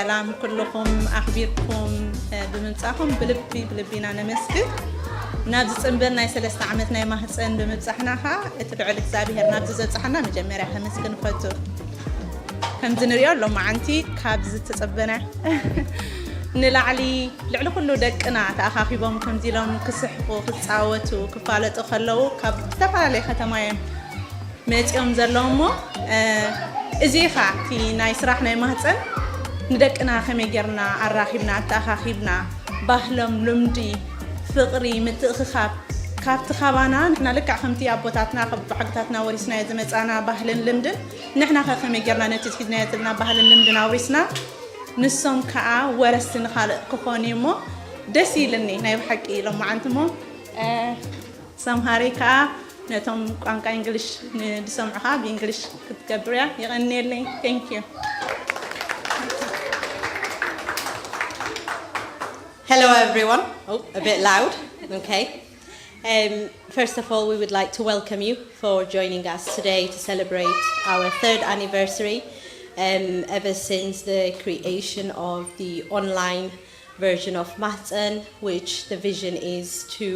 ሰላም ኩልኹም ኣኽቢርኩም ብምምጻኹም ብልቢ ብልቢ ኢና ነመስግን። ናብዚ ጽንብል ናይ ሰለስተ ዓመት ናይ ማህጸን ብምብጻሕና ኸኣ እቲ ልዑል እግዚኣብሄር ናብዚ ዘብጽሓና መጀመርያ ከመስግን እፈቱ። ከምዚ ንሪኦ ሎማዓንቲ ካብ ዝተጸበነ ንላዕሊ ልዕሊ ኩሉ ደቅና ተኣኻኺቦም ከምዚ ኢሎም ክስሕቑ፣ ክጻወቱ፣ ክፋለጡ ከለዉ ካብ ዝተፈላለየ ከተማ እዮም መጺኦም ዘለዉ እሞ፣ እዚ ኸኣ እቲ ናይ ስራሕ ናይ ማህጸን ንደቅና ከመይ ጌርና ኣራኺብና ኣተኣኻኺብና ባህሎም ልምዲ ፍቕሪ ምትእኽኻብ ካብቲ ካባና ንሕና ልክዕ ከምቲ ኣቦታትና ካብ ኣቦሓጎታትና ወሪስናዮ ዝመጻና ባህልን ልምድን ንሕና ኸ ከመይ ጌርና ነቲ ሒዝናዮ ዘለና ባህልን ልምድን ኣውሪስና ንሶም ከኣ ወረስቲ ንኻልእ ክኾኑ እዩ እሞ ደስ ኢልኒ ናይ ብሓቂ ሎማዓንቲ እሞ ሰምሃረይ ከኣ ነቶም ቋንቋ እንግሊሽ ንዝሰምዑ ከኣ ብእንግሊሽ ክትገብር እያ። የቐንየለይ። Thank you. Hello, everyone. Oh, a bit loud. Okay. Um, first of all, we would like to welcome you for joining us today to celebrate our third anniversary, um, ever since the creation of the online version of Mahzen, which the vision is to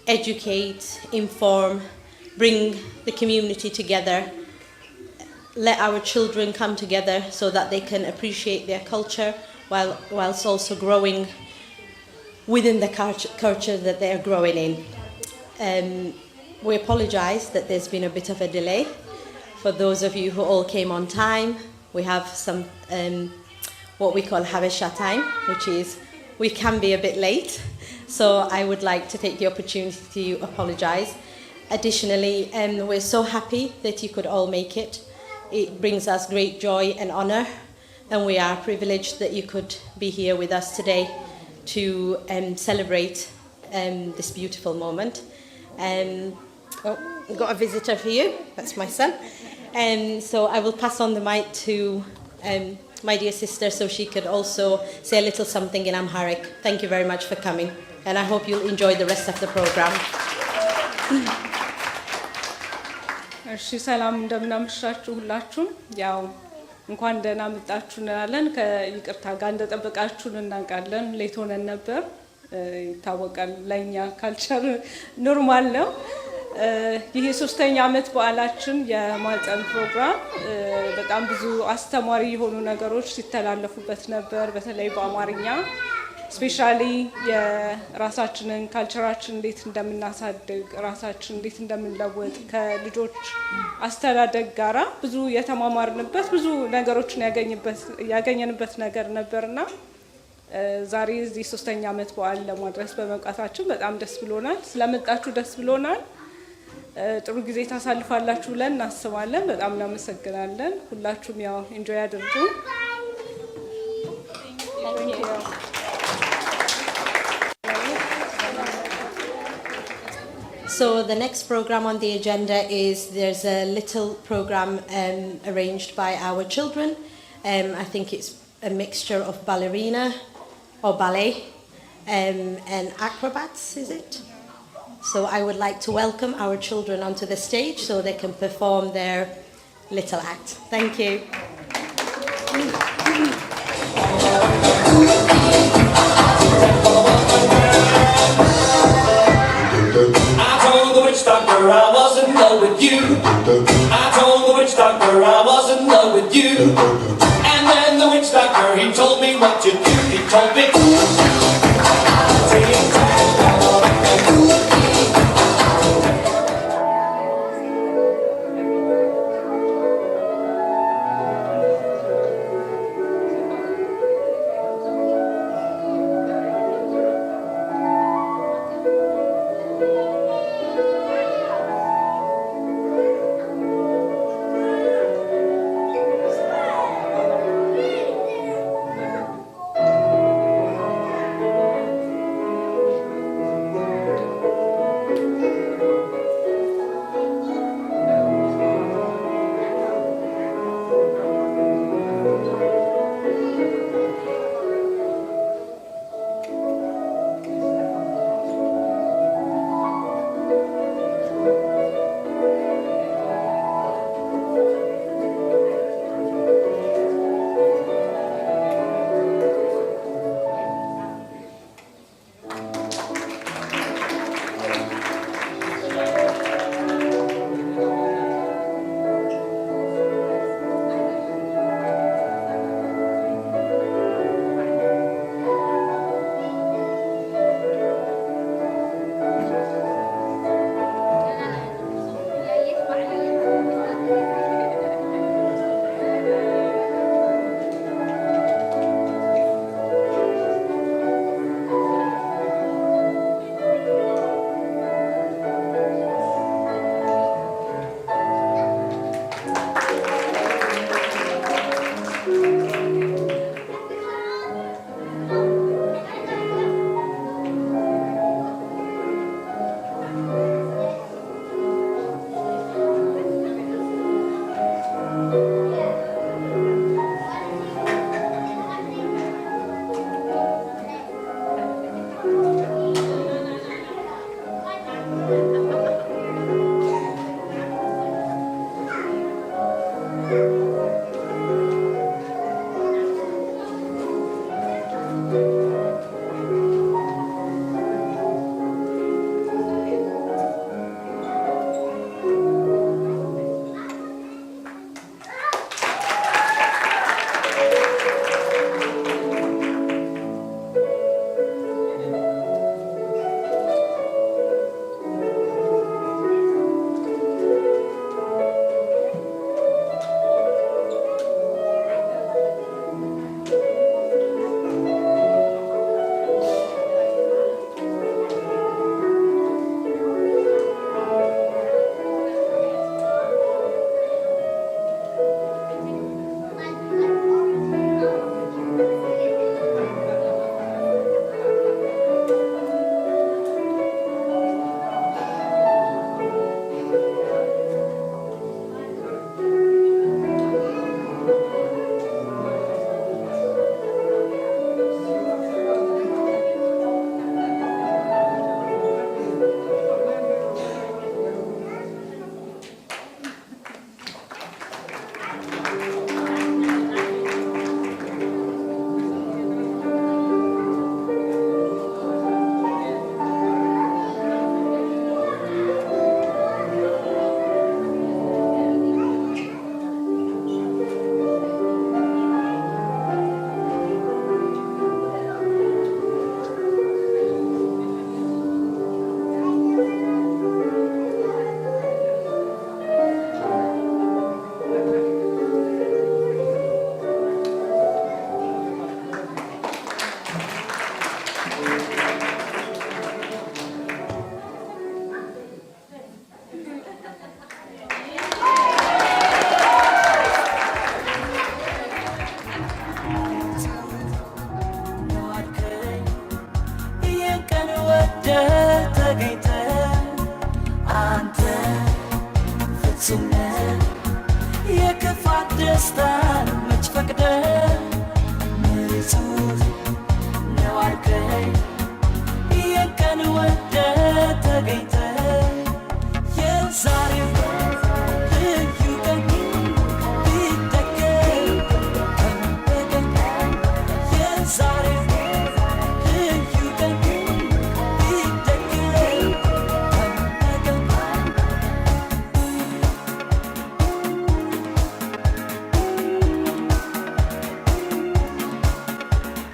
educate, inform, bring the community together, let our children come together so that they can appreciate their culture while, whilst also growing within the culture, culture that they are growing in. Um, we apologize that there's been a bit of a delay. For those of you who all came on time, we have some um, what we call Habesha time, which is we can be a bit late. So I would like to take the opportunity to apologize. Additionally, um, we're so happy that you could all make it. It brings us great joy and honor, and we are privileged that you could be here with us today to um, celebrate um, this beautiful moment. Um, oh, we've got a visitor for you. That's my son. Um, so I will pass on the mic to um, my dear sister so she could also say a little something in Amharic. Thank you very much for coming, and I hope you'll enjoy the rest of the program. እሺ ሰላም እንደምናመሻችሁ ሁላችሁም። ያው እንኳን ደህና መጣችሁ እንላለን። ከይቅርታ ጋር እንደጠበቃችሁን እናውቃለን። ሌት ሆነን ነበር፣ ይታወቃል። ለእኛ ካልቸር ኖርማል ነው። ይሄ ሶስተኛ ዓመት በዓላችን የማህጸን ፕሮግራም በጣም ብዙ አስተማሪ የሆኑ ነገሮች ሲተላለፉበት ነበር። በተለይ በአማርኛ ስፔሻሊ የራሳችንን ካልቸራችን እንዴት እንደምናሳድግ ራሳችን እንዴት እንደምንለውጥ ከልጆች አስተዳደግ ጋራ ብዙ የተማማርንበት ብዙ ነገሮችን ያገኘንበት ነገር ነበርና ዛሬ እዚህ ሶስተኛ ዓመት በዓል ለማድረስ በመብቃታችን በጣም ደስ ብሎናል። ስለመጣችሁ ደስ ብሎናል። ጥሩ ጊዜ ታሳልፋላችሁ ብለን እናስባለን። በጣም እናመሰግናለን። ሁላችሁም ያው ኢንጆይ አድርጉ። So the next program on the agenda is there's a little program um, arranged by our children. Um, I think it's a mixture of ballerina or ballet um, and acrobats, is it? So I would like to welcome our children onto the stage so they can perform their little act. Thank you. I told the witch doctor I was in love with you. I told the witch doctor I was in love with you. And then the witch doctor, he told me what to do. He told me. ጌተ አንተ ፍጹም ነህ። የክፋት ደስታን መች ፈቅደ ንጹህ ነው አልከኝ። ይህን ቀን ወደ ተገኝተ የዛሬው ልዩ ቀን ቢደገም ቀን በቀን የዛሬው ልዩ ቀን ቢደገም ቀን በቀን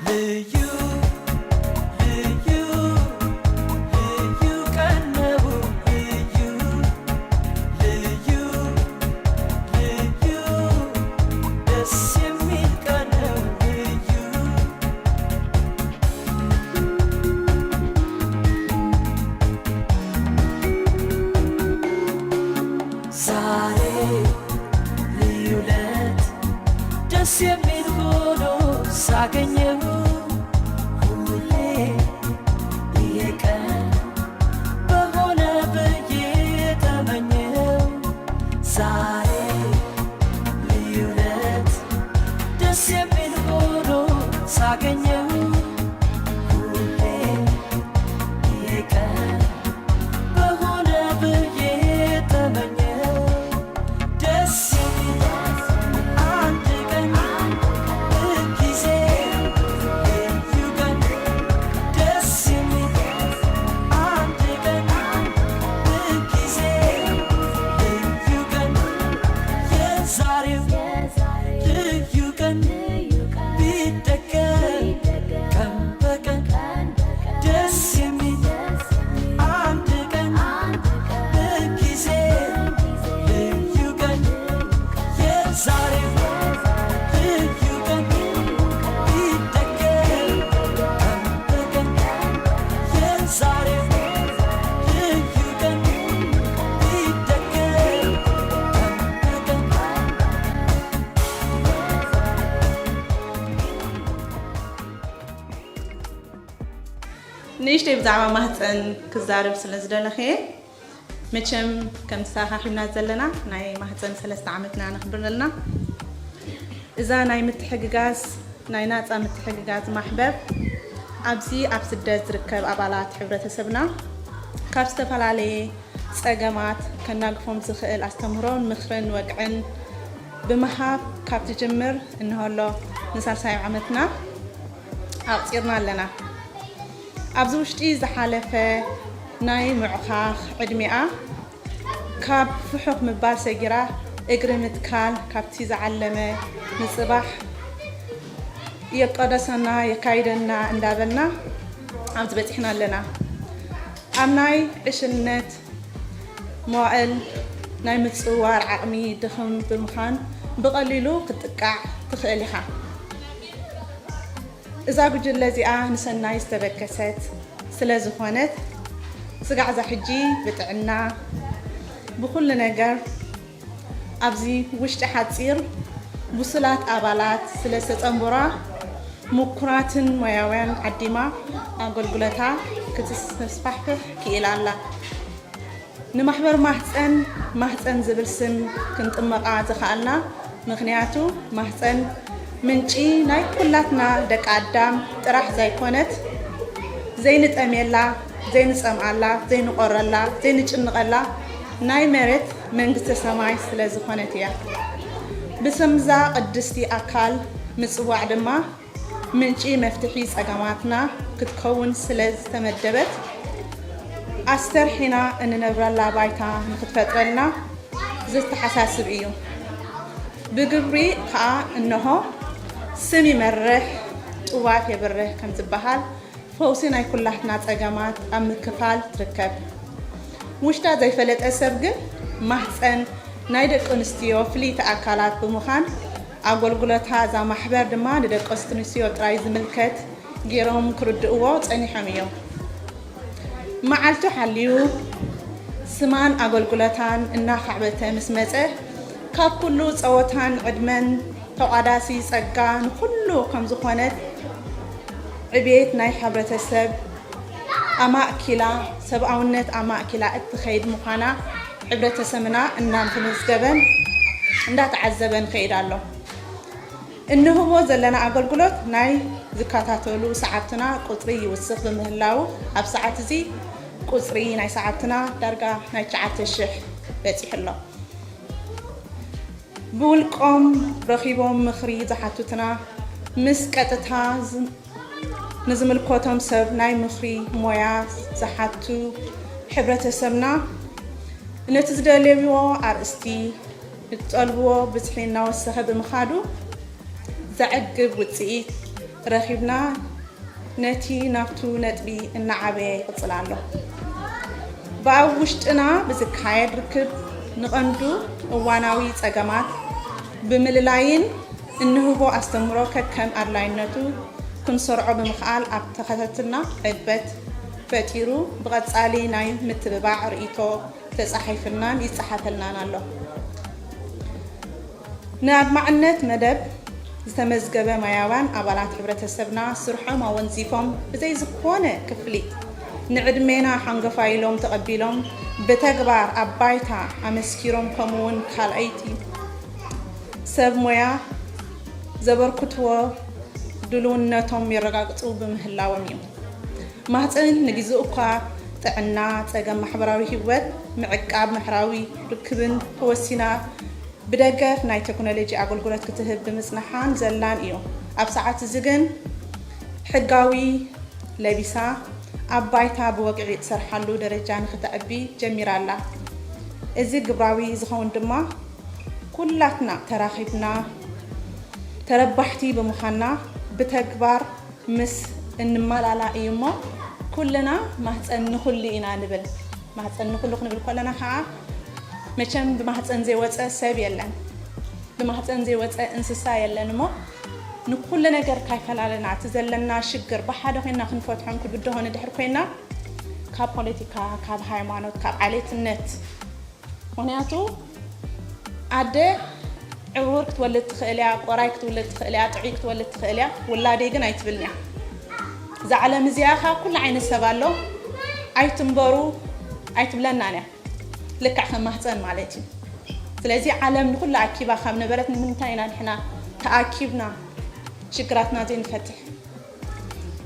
ልዩ ልዩ ልዩ ቀን ነው ልዩ ልዩ ልዩ ደስ የሚል ቀን ነው ልዩ ዛሬ ልዩ ዕለት ደስ የሚል ሆኖ ሳገኘው ሁሌ ይሄ ቀን በሆነ ብዬ ተመኘው ዛሬ ልዩ ዕለት ደስ የሚል ሆኖ ሳገኘው ሁሌ ይሄ ቀን በሆነ ብዬ ተመኘው ደስ የሚል አንድ ቀን ጊዜ ልዩ ቀን ደስ የሚል አንድ ቀን ጊዜ ልዩ ቀን የዛሬው ልዩ ቀን ቢደገም ቀን በቀን ደስ የሚል አንድ ቀን ጊዜ ልዩ ቀን የዛሬው ልዩ ቀን ቢደገም ቀን በቀን የዛሬው ልዩ ቀን ቢደገም ቀን በቀን ንእሽተይ ብዛዕባ ማህፀን ክዛረብ ስለ ዝደለኽየ መቸም ከም ተሳኻኺብና ዘለና ናይ ማህፀን ሰለስተ ዓመትና ነኽብር ዘለና እዛ ናይ ምትሕግጋዝ ናይ ናፃ ምትሕግጋዝ ማሕበር ኣብዚ ኣብ ስደት ዝርከብ ኣባላት ሕብረተሰብና ካብ ዝተፈላለየ ፀገማት ከናግፎም ዝኽእል ኣስተምህሮን ምኽርን ወግዕን ብምሃብ ካብ ትጅምር እንሆሎ ንሳልሳይ ዓመትና ኣቕፂርና ኣለና ኣብዚ ውሽጢ ዝሓለፈ ናይ ምዕኻኽ ዕድሚኣ ካብ ፍሑኽ ምባል ሰጊራ እግሪ ምትካል ካብቲ ዝዓለመ ንፅባሕ የቀደሰና የካይደና እንዳበልና ኣብዚ በፂሕና ኣለና ኣብ ናይ ዕሽነት መዋእል ናይ ምፅዋር ዓቕሚ ድኽም ብምዃን ብቐሊሉ ክትጥቃዕ ትኽእል ኢኻ እዛ ጉጅለ እዚኣ ንሰናይ ዝተበገሰት ስለ ዝኾነት ስጋዕ እዛ ሕጂ ብጥዕና ብኹሉ ነገር ኣብዚ ውሽጢ ሓፂር ብሱላት ኣባላት ስለ ዝተፀንበራ ምኩራትን ሞያውያን ዓዲማ ኣገልግሎታ ክትስፋሕፍሕ ክኢላ ኣላ። ንማሕበር ማህፀን ማህፀን ዝብል ስም ክንጥመቓ ዝኸኣልና ምኽንያቱ ማህፀን ምንጪ ናይ ኩላትና ደቂ ኣዳም ጥራሕ ዘይኮነት ዘይንጠምየላ፣ ዘይንፀምኣላ፣ ዘይንቖረላ፣ ዘይንጭንቐላ ናይ መሬት መንግስተ ሰማይ ስለ ዝኾነት እያ። ብስምዛ ቅድስቲ ኣካል ምፅዋዕ ድማ ምንጪ መፍትሒ ፀገማትና ክትከውን ስለ ዝተመደበት ኣስተርሒና እንነብረላ ባይታ ንክትፈጥረልና ዘተሓሳስብ እዩ። ብግብሪ ከዓ እነሆ ስም ይመርሕ ጥዋፍ የብርህ ከም ዝበሃል ፈውሲ ናይ ኩላትና ፀገማት ኣብ ምክፋል ትርከብ። ውሽጣ ዘይፈለጠ ሰብ ግን ማህፀን ናይ ደቂ ኣንስትዮ ፍልይቲ ኣካላት ብምዃን ኣገልግሎታ እዛ ማሕበር ድማ ንደቂ ኣንስትዮ ጥራይ ዝምልከት ገይሮም ክርድእዎ ፀኒሖም እዮም። መዓልቱ ሓልዩ ስማን ኣገልግሎታን እናኻዕበተ ምስ መፀ ካብ ኩሉ ፀወታን ዕድመን ተቋዳሲ ፀጋ ንኩሉ ከም ዝኾነት ዕቤት ናይ ሕብረተሰብ ኣማእኪላ፣ ሰብኣውነት ኣማእኪላ እትኸይድ ምዃና ሕብረተሰብና እናተመዝገበን እንዳተዓዘበን ከይድ ኣሎ። እንህቦ ዘለና ኣገልግሎት ናይ ዝከታተሉ ሰዓብትና ቁጽሪ ይውስኽ ብምህላው፣ ኣብ ሰዓት እዚ ቁጽሪ ናይ ሰዓብትና ዳርጋ ናይ ትሽዓተ ሽሕ በጺሑ ኣሎ። ብውልቆም ረኺቦም ምኽሪ ዝሓቱትና፣ ምስ ቀጥታ ዝ-፣ ንዝምልከቶም ሰብ ናይ ምኽሪ ሞያ ዝሓቱ ሕብረተሰብና፣ ነቲ ዝደለይዎ ኣርእስቲ፣ እትጠልብዎ ብዝሒ እናወሰኸ ብምኻዱ፣ ዘዕግብ ውጽኢት ረኺብና፣ ነቲ ናብቱ ነጥቢ እናዓበየ ይቕጽል ኣሎ። ብኣብ ውሽጥና ብዝካየድ ርክብ፣ ንቐንዱ እዋናዊ ጸገማት ብምልላይን እንህቦ ኣስተምህሮ ከከም ኣድላይነቱ ክንሰርዖ ብምኽኣል፣ ኣብ ተኸታተልና ዕግበት ፈጢሩ፣ ብቐጻሊ ናይ ምትብባዕ ርእይቶ ተጻሒፍልናን ይጸሓፈልናን ኣሎ። ንኣድማዕነት መደብ ዝተመዝገበ ማያውያን ኣባላት ሕብረተሰብና፣ ስርሖም ኣወንዚፎም፣ ብዘይ ዝኾነ ክፍሊት ንዕድሜና ሓንገፋ ኢሎም ተቐቢሎም፣ ብተግባር ኣብ ባይታ ኣመስኪሮም፣ ከምኡውን ካልኣይቲ ሰብ ሞያ ዘበርክትዎ ድልውነቶም የረጋግጹ ብምህላዎም እዩ። ማህጸን ንግዜኡ እኳ ጥዕና፣ ጸገም ማሕበራዊ ህይወት፣ ምዕቃብ ማሕበራዊ ርክብን ተወሲና፣ ብደገፍ ናይ ቴክኖሎጂ ኣገልግሎት ክትህብ ብምጽንሓን ዘላን እዩ። ኣብ ሰዓት እዚ ግን ሕጋዊ ለቢሳ፣ ኣብ ባይታ ብወግዒ እትሰርሓሉ ደረጃ ንኽተዕቢ ጀሚራ ኣላ። እዚ ግብራዊ ዝኸውን ድማ፣ ኩላትና ተራኺብና ተረባሕቲ ብምዃንና፣ ብተግባር ምስ እንመላላእ እዩ እሞ፣ ኩልና ማህፀን ንኹሉ ኢና ንብል። ማህፀን ንኹሉ ክንብል ከለና ከዓ፣ መቸም ብማህፀን ዘይወፀ ሰብ የለን፣ ብማህፀን ዘይወፀ እንስሳ የለን እሞ፣ ንኩሉ ነገር ካይፈላለና፣ እቲ ዘለና ሽግር ብሓደ ኮይንና ክንፈትሖን ክብድሆን እንድሕር ኮይንና፣ ካብ ፖለቲካ፣ ካብ ሃይማኖት፣ ካብ ዓሌትነት፣ ምኽንያቱ ኣደ ዕውር ክትወልድ ትኽእል እያ፣ ቆራይ ክትውልድ ትኽእል እያ፣ ጥዑይ ክትወልድ ትኽእል እያ፣ ውላደይ ግን ኣይትብልን እያ። እዛ ዓለም እዚኣ ኸኣ ኩሉ ዓይነት ሰብ ኣሎ፣ ኣይትንበሩ ኣይትብለናን እያ። ልክዕ ከም ማህፀን ማለት እዩ። ስለዚ ዓለም ንኹሉ ኣኪባ ካብ ነበረት ንምንታይ ኢና ንሕና ተኣኪብና ሽግራትና ዘይንፈትሕ?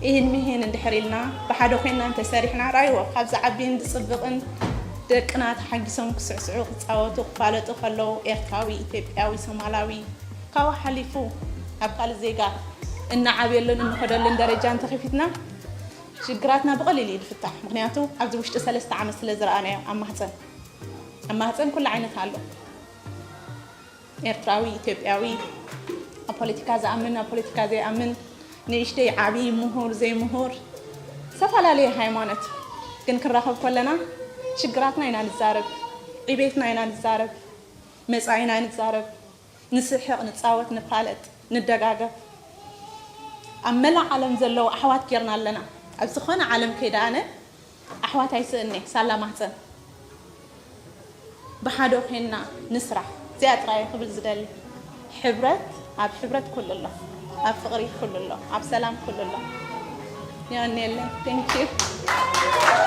ኢሂን ሚሂን እንድሕር ኢልና ብሓደ ኮይንና እንተሰሪሕና፣ ራይዎ ካብ ዝዓብይን ዝፅብቕን ደቅና ተሓጊሶም ክስዕስዑ፣ ክፃወቱ፣ ክፋለጡ ከለዉ ኤርትራዊ፣ ኢትዮጵያዊ፣ ሶማላዊ ካብኡ ሓሊፉ ኣብ ካልእ ዜጋ እናዓብየሉን እንኸደሉን ደረጃ እንተኸፊትና ሽግራትና ብቐሊሉ እዩ ዝፍታሕ። ምኽንያቱ ኣብዚ ውሽጢ ሰለስተ ዓመት ስለ ዝረኣናዮ ኣብ ማህፀን፣ ኣብ ማህፀን ኩሉ ዓይነት ኣሎ። ኤርትራዊ፣ ኢትዮጵያዊ፣ ኣብ ፖለቲካ ዝኣምን፣ ኣብ ፖለቲካ ዘይኣምን፣ ንእሽተይ ዓብዪ፣ ምሁር ዘይምሁር፣ ዝተፈላለየ ሃይማኖት ግን ክንራኸብ ከለና ሽግራትና ኢና ንዛረብ፣ ዕቤትና ኢና ንዛረብ፣ መጻኢና ንዛረብ፣ ንስሕቕ፣ ንጻወት፣ ንፋለጥ፣ ንደጋገፍ። ኣብ መላእ ዓለም ዘለዉ ኣሕዋት ጌርና ኣለና። ኣብ ዝኾነ ዓለም ከይደ ኣነ ኣሕዋት ኣይስእን እየ፣ ሳላ ማህፀን። ብሓደ ኮይንና ንስራሕ። እዚኣ ጥራይ እየ ክብል ዝደሊ። ሕብረት፣ ኣብ ሕብረት ኩሉ ኣሎ። ኣብ ፍቕሪ ኩሉ ኣሎ። ኣብ ሰላም ኩሉ ኣሎ። የቐንየለይ። Thank you።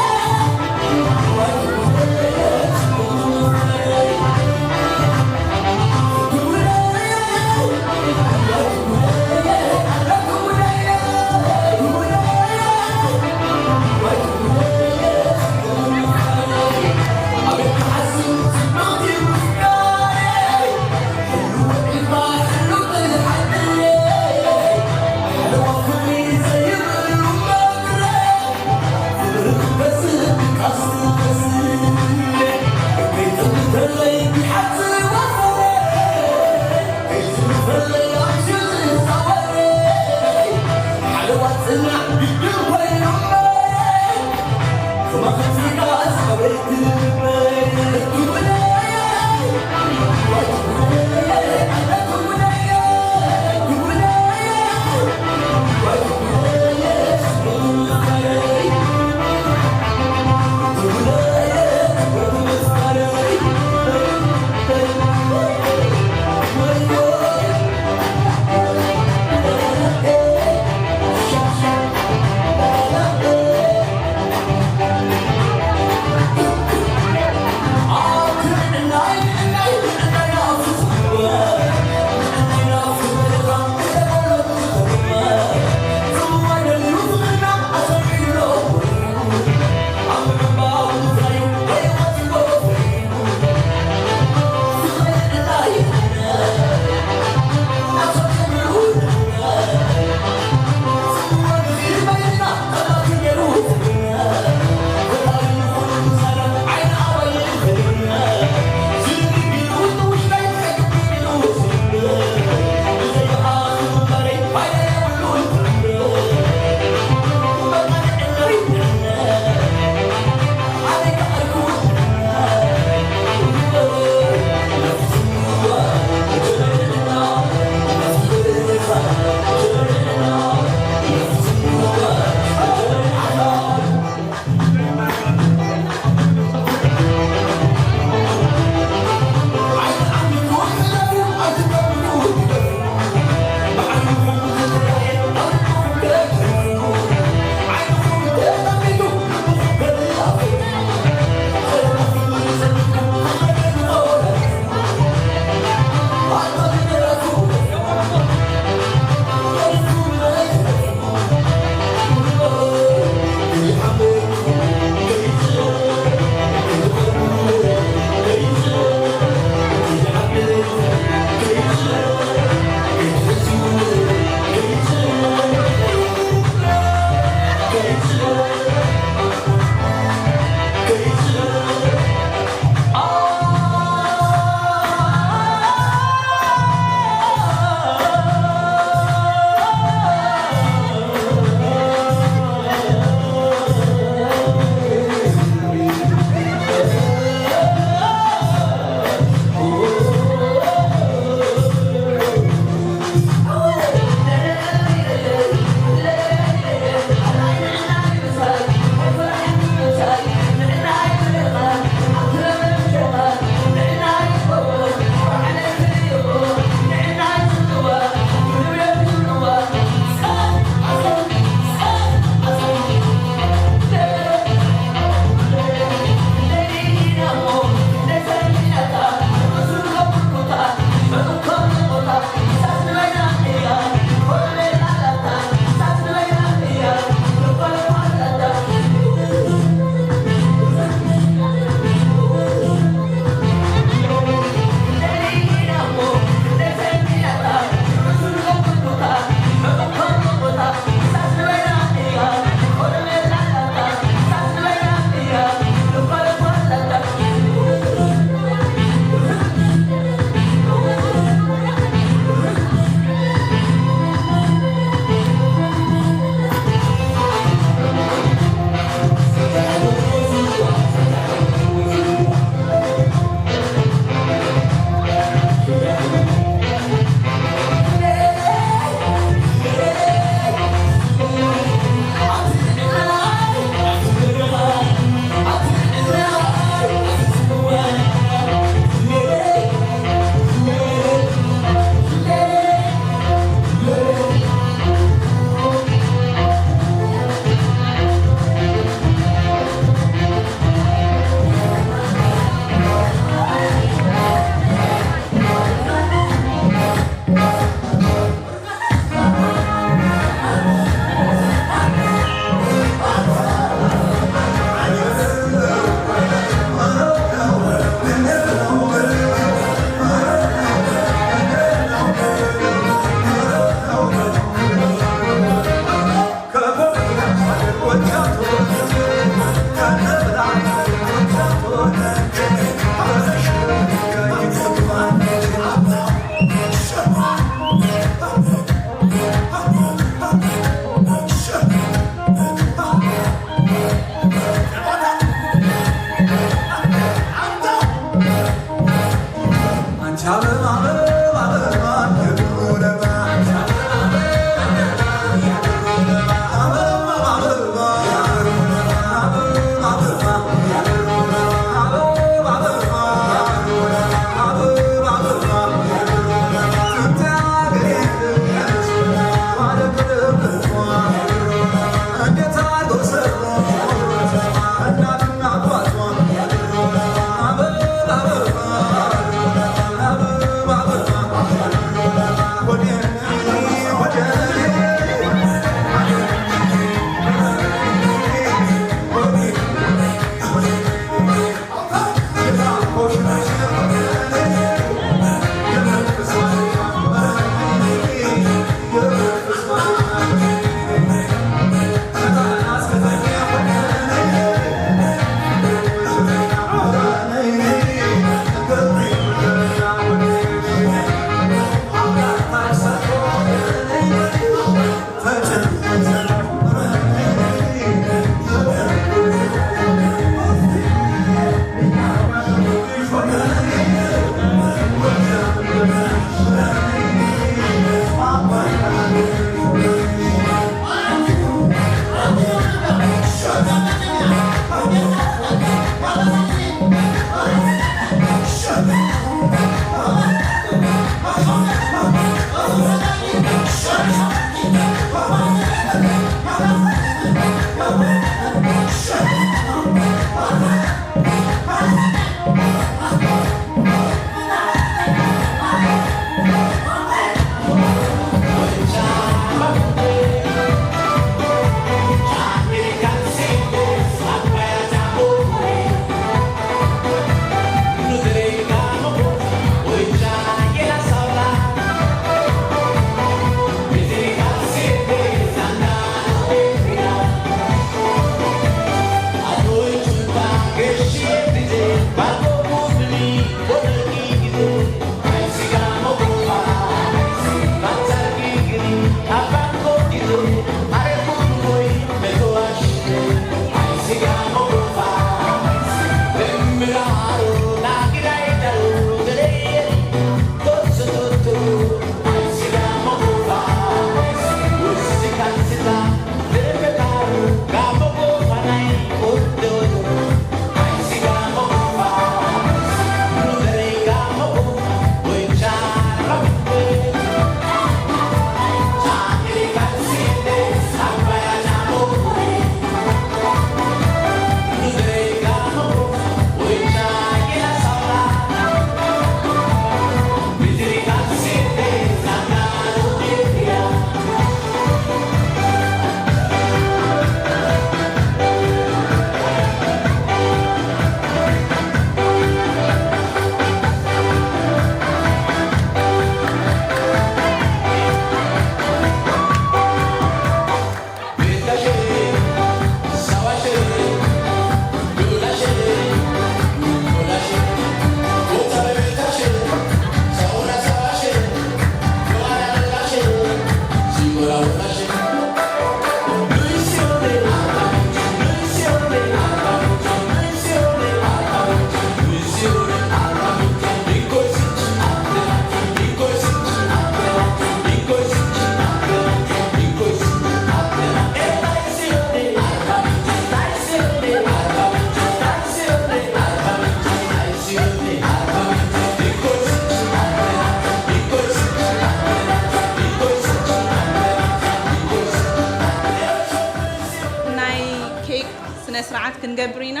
ክንገብር ኢና።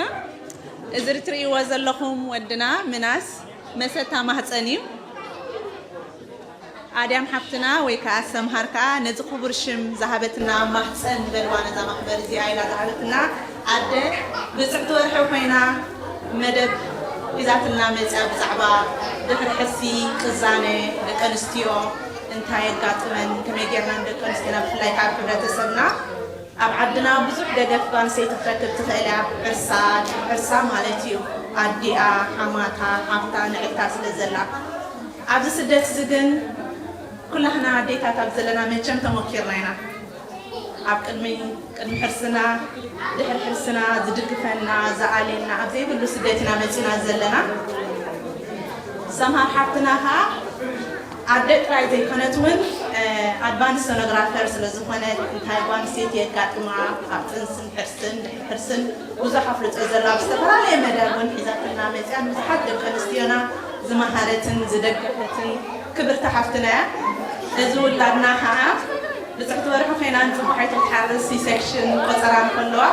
እዚ እትርእይዎ ዘለኹም ወድና ምናስ መሰታ ማህፀን እዩ። ኣድያም ሓፍትና ወይ ከዓ ሰምሃር ከዓ ነዚ ክቡር ሽም ዝሃበትና ማህፀን በልዋ። ነዛ ማሕበር እዚኣ ኢላ ዝሃበትና ኣደ ብፅዕቲ ወርሒ ኮይና መደብ ሒዛትና መፅያ ብዛዕባ ድሕሪ ሕርሲ ቅዛነ ደቂ ኣንስትዮ እንታይ የጋጥመን፣ ከመይ ጌርና ንደቂ ኣንስትዮና ብፍላይ ካብ ሕብረተሰብና ኣብ ዓድና ብዙሕ ደገፍ ጓል ኣንስተይቲ ክትረክብ ትኽእል እያ። ሕርሳ፣ ሕርሳ ማለት እዩ ኣዲኣ፣ ሓማታ፣ ሓፍታ፣ ንዕታ ስለ ዘላ። ኣብዚ ስደት እዚ ግን ኩላህና ኣዴታት ኣብ ዘለና መቸም ተሞኪርና ኢና። ኣብ ቅድሚ፣ ቅድሚ ሕርስና፣ ድሕሪ ሕርስና ዝድግፈና፣ ዝኣልየና ኣብ ዘይብሉ ስደት ኢና መጺና ዘለና። ሰምሃር ሓፍትና ኸዓ ኣደ ጥራይ ዘይኮነት እውን፣ እ፣ ኣድቫንስ ሶኖግራፈር ስለ ዝኾነት እንታይ ጓል ኣንስተይቲ የጋጥማ ኣብ ጥንስን ሕርስን ድሕሪ ሕርስን ብዙሕ ኣፍልጦ ዘለዋ ብዝተፈላለየ መደብ እውን ሒዛትና መፅያ ንብዙሓት ደቂ ኣንስትዮና ዝመሃረትን ዝደገፈትን ክብርቲ ሓፍትና እያ። እዚ ውላድና ኸዓ ብፅሕቲ ወርሒ ኮይና ንፅባሒቱ ትሓርስ ሲ ሴክሽን ቆፀራ እንከለዋ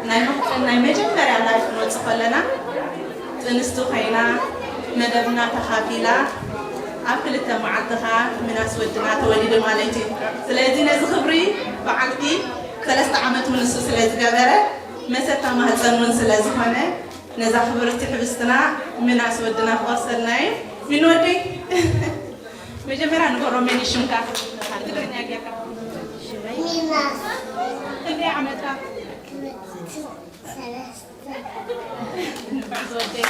ናይ ማህፀን ናይ መጀመርያ ላይፍ ክንወፅእ ከለና ጥንስቲ ኮይና መደብና ተኻፊላ ኣብ ክልተ መዓልቲ ኸዓ ምናስ ወድና ተወሊዱ ማለት እዩ። ስለዚ ነዚ ክብሪ በዓልቲ ሰለስተ ዓመት ምንሱ ስለ ዝገበረ መሰታ ማህፀን እውን ስለ ዝኾነ ነዛ ክብርቲ ሕብስትና ምናስ ወድና ክወርሰልና እዩ። ምን ወደይ መጀመርያ ንገሮም መን ሽምካ ትግርኛ ጌርካ። ሚናስ ክንደይ ዓመትካ? ሰለስተ ንፍዕ ዝወደይ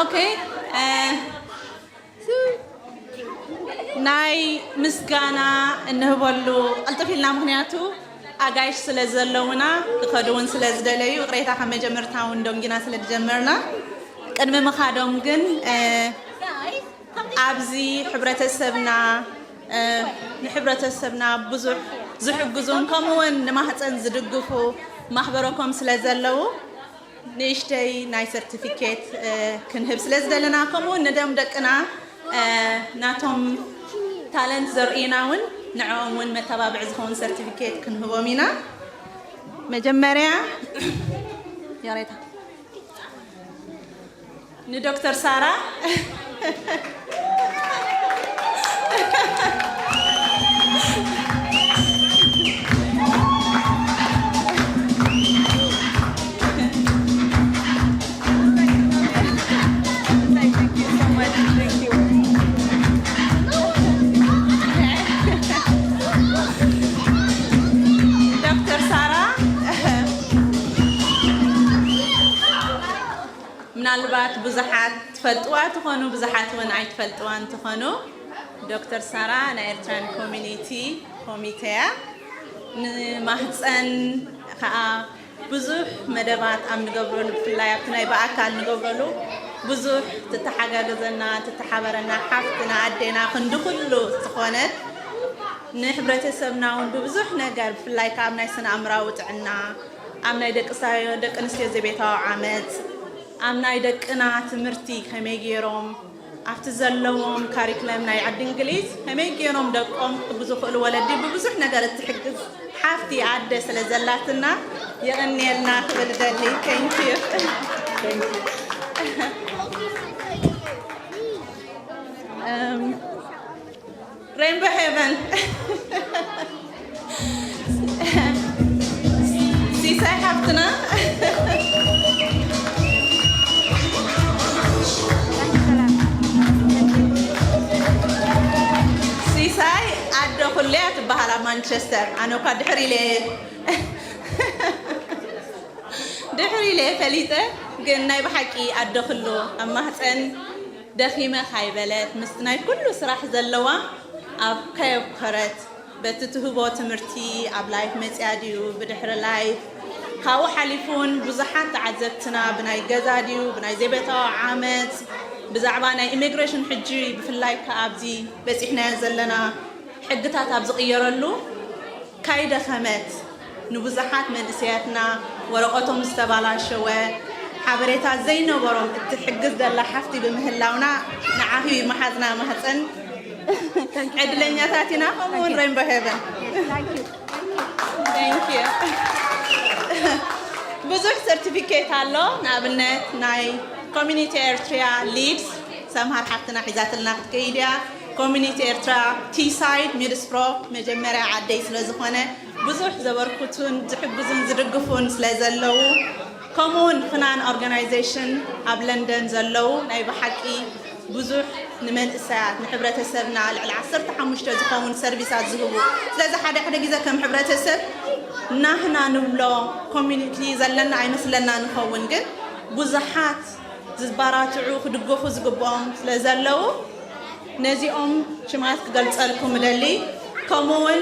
ኦኬ፣ እ፣ ናይ ምስጋና እንህበሉ ቅልጥፍ ኢልና፣ ምኽንያቱ ኣጋይሽ ስለ ዘለውና ክኸዱ እውን ስለ ዝደለዩ፣ ይቕሬታ ካብ መጀመርታ እውን ደንጊና ስለ ዝጀመርና። ቅድሚ ምኻዶም ግን፣ እ፣ ኣብዚ ሕብረተሰብና፣ እ፣ ንሕብረተሰብና ብዙሕ ዝሕግዙን ከምኡ እውን ንማህፀን ዝድግፉ ማሕበረኮም ስለ ዘለዉ ንእሽተይ ናይ ሰርቲፊኬት ክንህብ ስለ ዝደለና፣ ከምኡ ንደም ደቅና ናቶም ታለንት ዘርእዩና እውን ንዕኦም እውን መተባብዒ ዝኸውን ሰርቲፊኬት ክንህቦም ኢና። መጀመርያ ይቕሬታ ንዶክተር ሳራ ዶክተር ሳራ ምናልባት ብዙሓት ትፈልጥዋ ትኾኑ፣ ብዙሓት እውን ኣይትፈልጥዋን ትኾኑ። ዶክተር ሳራ ናይ ኤርትራን ኮሚኒቲ ኮሚቴ እያ። ንማህፀን ከዓ ብዙሕ መደባት ኣብ ንገብረሉ፣ ብፍላይ ኣብቲ ናይ ብኣካል ንገብረሉ ብዙሕ ትተሓጋገዘና፣ ትተሓበረና ሓፍትና ኣዴና ክንዲ ኩሉ ዝኾነት ንሕብረተሰብና እውን ብብዙሕ ነገር ብፍላይ ከዓ ኣብ ናይ ስነ ኣእምራዊ ጥዕና ኣብ ናይ ደቂ ኣንስትዮ ዘቤታዊ ዓመፅ ኣብ ናይ ደቅና ትምህርቲ ከመይ ገይሮም ኣብቲ ዘለዎም ካሪክለም ናይ ዓዲ እንግሊዝ ከመይ ገይሮም ደቆም ክሕግዙ ክእሉ ወለዲ ብብዙሕ ነገር እትሕግዝ ሓፍቲ ኣደ ስለ ዘላትና የቐንየልና ክብል ደሊ። Thank you. Rainbow Heaven. ሲሳይ ሓፍትና ሲሳይ ኣደ ኩለያ ትበሃል ኣብ ማንቸስተር። ኣነ እኳ ድሕር ኢለ ድሕር ኢለ ፈሊጠ፣ ግን ናይ ብሓቂ ኣደ ኩሉ ኣብ ማህፀን ደኺመ ካይበለት ምስቲ ናይ ኩሉ ስራሕ ዘለዋ ኣብ ከየብከረት በቲ ትህቦ ትምህርቲ ኣብ ላይፍ መፅያ ድዩ ብድሕሪ ላይፍ ካብኡ ሓሊፉ እውን ብዙሓት ተዓዘብትና ብናይ ገዛ ድዩ ብናይ ዘቤታዊ ዓመፅ ብዛዕባ ናይ ኢሚግሬሽን ሕጂ ብፍላይ ከ ኣብዚ በፂሕናዮ ዘለና ሕግታት ኣብ ዝቕየረሉ ካይደኸመት ንብዙሓት መንእሰያትና ወረቐቶም ዝተባላሸወ ሓበሬታ ዘይነበሮም እትሕግዝ ዘላ ሓፍቲ ብምህላውና ንዓኺ መሓዝና ማህፀን ዕድለኛታት ኢና። ከምኡ እውን ሬንቦ ሄቨን ብዙሕ ሰርቲፊኬት ኣሎ። ንኣብነት ናይ ኮሚኒቲ ኤርትሪያ ሊድስ ሰምሃር ሓፍትና ሒዛትልና ክትከይድ እያ። ኮሚኒቲ ኤርትራ ቲሳይድ ሚድስፕሮ መጀመርያ ዓደይ ስለ ዝኾነ ብዙሕ ዘበርክቱን ዝሕግዙን ዝድግፉን ስለ ዘለዉ ከምኡውን ፍናን ኦርጋናይዜሽን ኣብ ለንደን ዘለዉ ናይ ብሓቂ ብዙሕ ንመንእሰያት ንሕብረተሰብና ልዕሊ ዓሰርተ ሓሙሽተ ዝኸውን ሰርቪሳት ዝህቡ። ስለዚ ሓደ ሓደ ግዜ ከም ሕብረተሰብ ናህና ንብሎ ኮሚኒቲ ዘለና ኣይመስለና ንኸውን፣ ግን ብዙሓት ዝባራትዑ ክድገፉ ዝግብኦም ስለ ዘለዉ ነዚኦም ሽማት ክገልጸልኩም እደሊ። ከምኡ እውን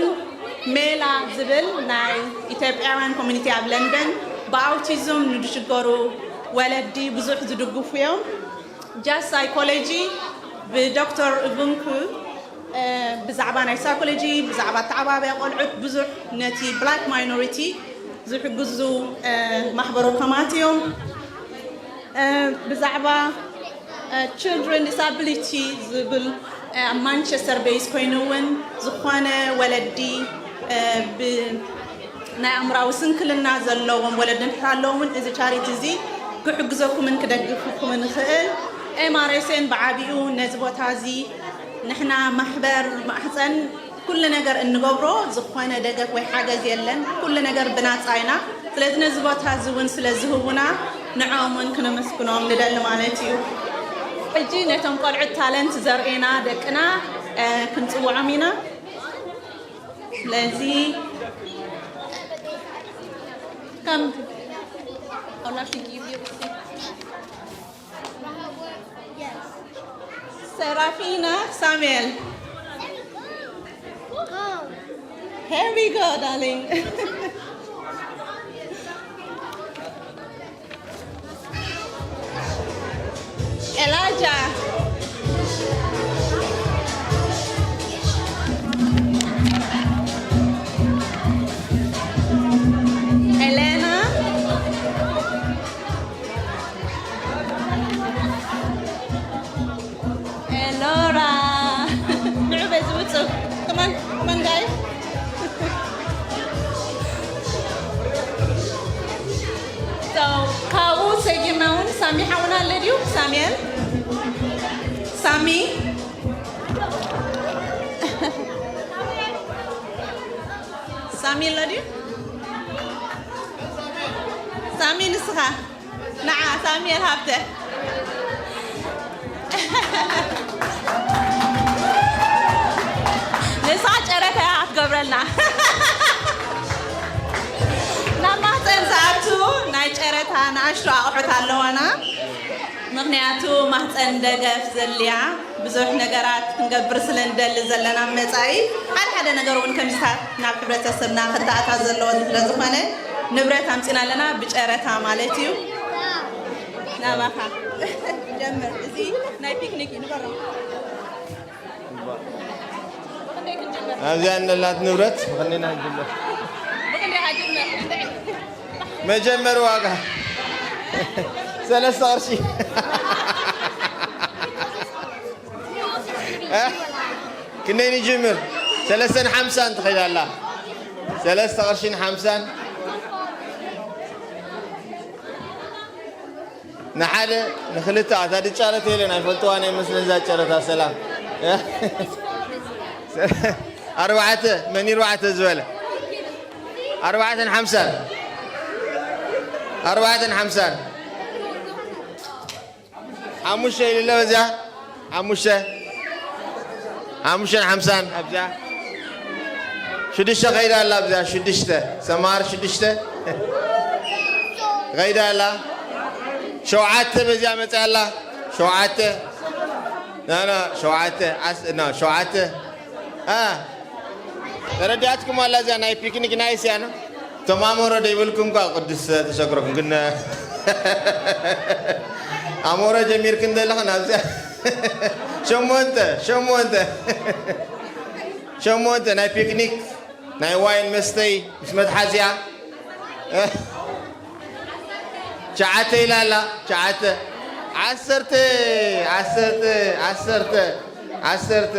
ሜላ ዝብል ናይ ኢትዮጵያውያን ኮሚኒቲ ኣብ ለንደን ብኣውቲዝም ንዝሽገሩ ወለዲ ብዙሕ ዝድግፉ እዮም። ጃስ ሳይኮሎጂ ብዶክተር እቡንኩ ብዛዕባ ናይ ሳይኮሎጂ ብዛዕባ ኣተዓባብያ ቆልዑት ብዙሕ ነቲ ብላክ ማይኖሪቲ ዝሕግዙ ማሕበረ ኮማት እዮም። ብዛዕባ ችልድረን ዲሳቢሊቲ ዝብል ኣብ ማንቸስተር ቤይስ ኮይኑ እውን ዝኾነ ወለዲ ናይ ኣእምራዊ ስንክልና ዘለዎም ወለዲ እንድሕር ኣለዎም እውን እዚ ቻሪቲ እዚ ክሕግዘኩምን ክደግፍኩምን ይኽእል። ኤምኣርኤስኤን ብዓቢኡ ነዚ ቦታ እዚ ንሕና ማሕበር ማሕፀን ኩሉ ነገር እንገብሮ ዝኾነ ደገፍ ወይ ሓገዝ የለን። ኩሉ ነገር ብናፃ ኢና። ስለዚ ነዚ ቦታ እዚ እውን ስለ ዝህቡና ንዕኦም እውን ክነመስግኖም ንደሊ ማለት እዩ። ሕጂ ነቶም ቆልዑት ታለንት ዘርእና ደቅና ክንፅውዖም ኢና። ስለዚ ከም I'll have to give you a seat. Serafina Samuel. Here we go, darling. Elijah. Elena. ሰጊርና እውን ሳሚ ሓውና ኣሎ ድዩ? ሳሙኤል፣ ሳሚ፣ ሳሚ ኣሎ ድዩ? ሳሚ፣ ንስኻ ንዓ ሳሙኤል ሃብተ። ንሳ ጨረታ እያ ክትገብረልና። ናብ ማህፀን ዝኣቱ ናይ ጨረታ ንኣሽቱ ኣቑሑት ኣለዋና። ምኽንያቱ ማህፀን ደገፍ ዘድልያ ብዙሕ ነገራት ክንገብር ስለ ንደሊ ዘለና መፃኢ ሓደ ሓደ ነገር እውን ከምዚታት ናብ ሕብረተሰብና ክተኣታ ዘለዎ ስለ ዝኾነ ንብረት ኣምፂና ኣለና፣ ብጨረታ ማለት እዩ። ናባኻ ጀምር። እዚ ናይ ፒክኒክ እዩ፣ ንገሮም። ኣብዚኣ እንላት ንብረት ብኽንደይ ኢና ንጅምር? ብኽንደይ ኢኻ ጅምር? መጀመሪ ዋጋ ሰለስተ ቅርሺ። እ? ክንደይ ንጅምር? ሰለስተን ሓምሳን ትኸይድ ኣላ። ሰለስተ ቅርሽን ሓምሳን። ንሓደ ንኽልተ፣ ኣታ ድጫረት የለን፣ ኣይፈልጥዋን እየ መስለን እዛ ጨረታ። ሰላም። ኣርባዕተ፣ መን ኣርባዕተ ዝበለ? ኣርባዕተን ሓምሳን። ኣርባዕተን ሓምሳን። ሓሙሽተ ኢሉ ኣሎ በዚኣ። ሓሙሽተ። ሓሙሽተን ሓምሳን ኣብዚኣ። ሽዱሽተ ከይዳ ኣላ ኣብዚኣ። ሽዱሽተ። ሰማር ሽዱሽተ። ከይዳ ኣላ። ሸውዓተ በዚኣ መፅያ ኣላ። ሸውዓተ። ና፣ ና፣ ሸውዓተ። ኣስ-፣ ና፣ ሸውዓተ። ኣ። ተረዲኣትኩም ኣላ እዚኣ ናይ ፒክኒክ ናይ እስያ ነው። እቶም ኣሞረ ደይብልኩም እኳ ቅዱስ ተሸግረኩም ግን ኣሞረ ጀሚርክን ዘለኽን ኣብዚኣ ሸሞንተ፣ ሸሞንተ፣ ሸሞንተ ናይ ፒክኒክ ናይ ዋይን መስተይ ምስ መትሓዚኣ። ትሽዓተ ኢላ ኣላ። ትሽዓተ። ዓሰርተ፣ ዓሰርተ፣ ዓሰርተ፣ ዓሰርተ፣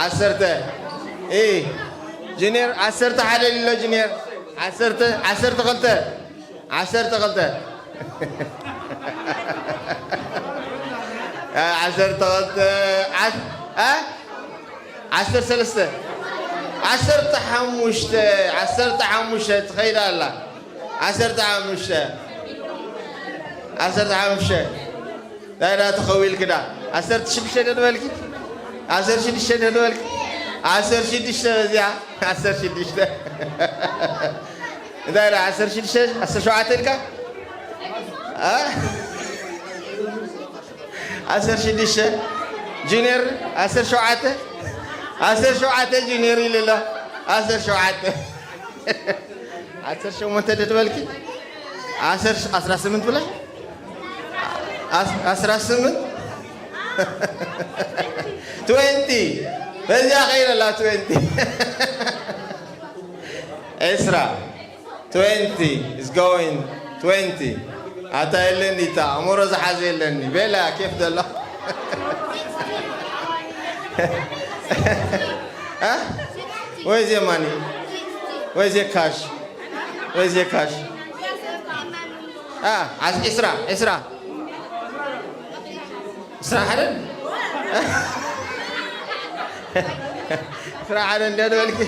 ዓሰርተ። እ፣ ጁኒየር፣ ዓሰርተ ሓደ ኢሉ ኣሎ ጁኒየር። ዓሰርተ፣ ዓሰርተ ክልተ፣ ዓሰርተ ክልተ። እ፣ ዓሰርተ ክልተ፣ ዓስ-፣ እ? ዓሰርተ ሰለስተ፣ ዓሰርተ ሓሙሽተ፣ ዓሰርተ ሓሙሽተ ትኸይድ ኣላ። ዓሰርተ ሓሙሽተ፣ ዓሰርተ ሓሙሽተ። እንታይ ዳ ተኸዊልክ ዳ? ዓሰርተ ሽዱሽተ ዶ ትበልኪ? ዓሰርተ ሽዱሽተ ዶ ትበልኪ? ዓሰርተ ሽዱሽተ በዚኣ፣ ዓሰርተ ሽዱሽተ። እንታይ ዳ? ዓሰርተ ሽዱሽተ፣ ዓሰርተ ሸውዓተ ኢልካ? ኣ? ዓሰርተ ሽዱሽተ ጁኒየር፣ ዓሰርተ ሸውዓተ፣ ዓሰርተ ሸውዓተ ጁኒየር ኢሉ ኣሎ። ዓሰርተ ሸውዓተ። ዓሰርተ ሸሞንተ ዶ ትበልኪ? ዓሰርተ፣ ዓሰርተ ስምንት ብለሽ? ዓስ-፣ ዓሰርተ ስምንት? ትዌንቲ። በዚኣ ኸይደ ኣላ፣ ትዌንቲ። ዕስራ። ትዌንቲ is going፣ ትዌንቲ። ኣታ የለኒ፣ እታ ኣእምሮ ዝሓዘ የለኒ። ቤላ ኬፍ ዘሎ። እ? Where's your money? Where's your cash? Where's your cash? እ፣ ዓስ-፣ ዕስራ፣ ዕስራ። ዕስራ ሓደን? ዕስራ ሓደን እንዲያ ዝበልኪ?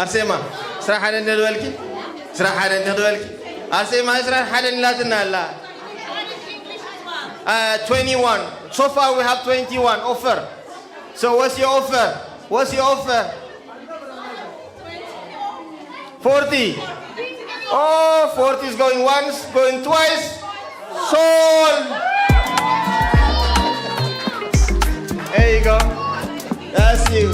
ኣርሴማ፣ ዕስራ ሓደን እንዲያ ዝበልኪ? ዕስራ ሓደን እንዲያ ዝበልኪ? ኣርሴማ፣ ዕስራ ሓደን ኢላትና ኣላ። Uh, twenty-one. So far we have twenty-one offer. So what's your offer? What's your offer? Forty. Oh, forty is going once, going twice. Sold. There you go. That's you.